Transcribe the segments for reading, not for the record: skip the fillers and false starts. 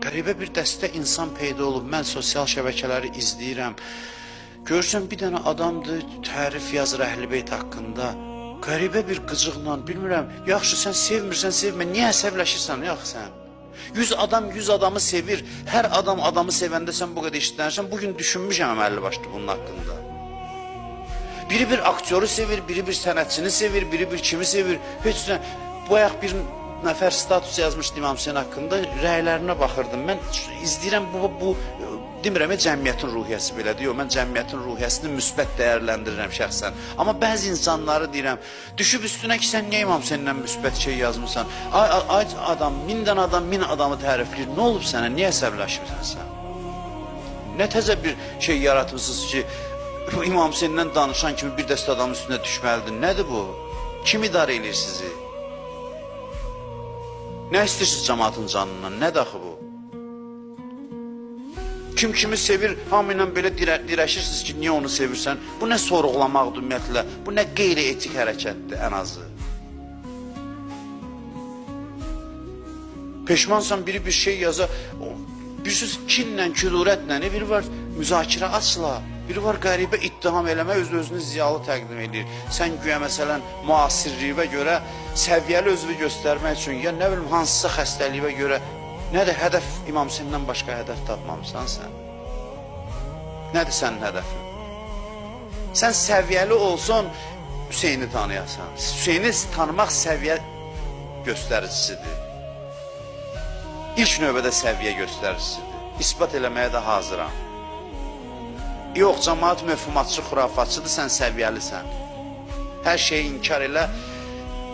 Qəribə bir dəstə insan peyda olub. Mən sosial şəbəkələri izləyirəm. Görürsən bir dənə adamdır, tərif yazır Əhl-i Beyt haqqında. Qəribə bir qıcıqla, bilmirəm. Yaxşı, sən sevmirsən, sevmə. Niyə əsəbləşirsən yaxı sən? 100 adam 100 adamı sevir. Hər adam adamı sevəndə sən bu qədər işlənirsən. Bugün düşünmüşəm əməlli başlı bunun haqqında. Biri bir aktyoru sevir, biri bir sənətçini sevir, biri bir kimi sevir. Heç nə. Bayaq bir nəfər status yazmışdı İmam Hüseyn haqqında, rəylərinə baxırdım. Mən izləyirəm bu demirəm cəmiyyətin ruhiyyəsi belədir. Yox, mən cəmiyyətin ruhiyyəsini müsbət dəyərləndirirəm şəxsən. Amma bəzi insanları deyirəm, düşüb üstünə ki, sən niyə İmam Hüseyndən müsbət şey yazmısan? Ay, ay adam, min dənə adam min adamı tərifləyir. Nə olub sənə? Niyə əsəbləşmirsən sən? Nə təzə bir şey yaratmısınız ki, İmam Hüseyndən danışan kimi bir dəstə adamın üstünə düşməlidir. Nədir bu? Kim idarə eləyir sizi? Nə istəyirsiniz cəmaatın canından? Nədir axı bu? Kim kimi sevir, hamı ilə belə dirəşirsiniz ki, niyə onu sevirsən? Bu nə sorğulamaqdır ümumiyyətlə? Bu nə qeyri-etik hərəkətdir ən azı? Peşmansan biri bir şey yaza, bir söz kinlə, küdurətlə, biri var müzakirə açla, biri var qəribə ittiham eləmə, öz-özünü ziyalı təqdim edir. Sən güya məsələn müasirliyə görə səviyyəli özünü göstərmək üçün ya nə bilim hansısa xəstəliyyə görə nədir hədəf İmam Hüseyndən başqa hədəf tapmamısan sən? Nədir sənin hədəfin? Sən səviyyəli olsan Hüseyni tanıyasan. Hüseyni tanımaq səviyyə göstəricisidir. İlk növbədə səviyyə göstəricisidir. İsbat eləməyə də hazıram. Yox, cəmaat məfhumatçı, xurafatçıdır, sən səviyyəlisən. Hər şeyi inkar elə,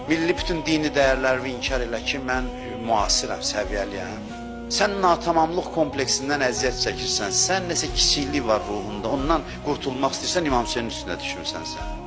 milli bütün dini dəyərləri inkar elə ki, mən müasirəm, səviyyəliyəm. Sən natamamlıq kompleksindən əziyyət çəkirsən, sən nəsə kiçiklik var ruhunda, ondan qurtulmaq istəyirsən, İmam Hüseynin üstünə düşmüsən sən.